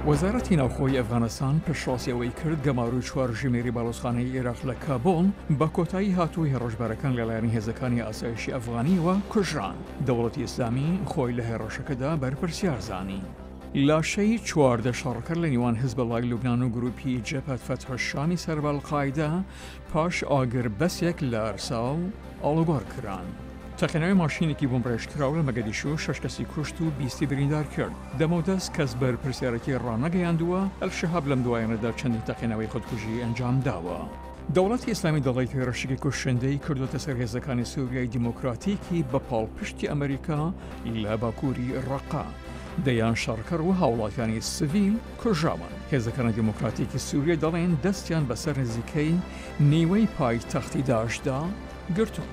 وەزارەتی ناوخۆی ئەفغانستان پشتڕاستی ئەوەی کرد گەمارۆی چوار ژمێری باڵۆزخانەی ئێراق لە کابۆڵ بە کۆتایی هات و هێڕشبەرەکان لەلایەن هێزەکانی ئاسایشی ئەفغانیەوە کوژران. دەوڵەتی ئیسلامی خۆی لە هێڕشەکەدا بەرپرسیار زانی. لاشەی 14 شەڕکەر لە نێوان حزبوڵای لوبنان و گروپی جەبهەت فەتح شامی سەر بە ئەلقاعیدە پاش ئاگربەسێک لە ئەرساڵ ئاڵوگۆڕ کران. تەقینەوەی ماشینێکی بۆمبڕێژکراو لە مەگەدیشو شەش کەسی کوشت و بیستی بریندار کرد. دەمەودەست کەس بەرپرسیارێتی ڕانەگەیاندووە، ئەلشەهاب لەم دوایانەدا چەندین تەقینەوەی خودکوژیی ئەنجام داوە. دەوڵەتی ئیسلامی دەڵیت هێرشێکی کوشندەی کردووەتە سەر هێزەکانی سووریای دیموکراتیکی بە پاڵپشتی ئەمریکا لە باکووری ڕەقە. دەیان شەڕکەر و هاوڵاتیانی سڤیل کوژراون. هێزەکانی دیموکراتیکی سووریە دەڵێن دەستیان بەسەر نزیکەی نیوەی پایتەختی داعشدا گرتوون.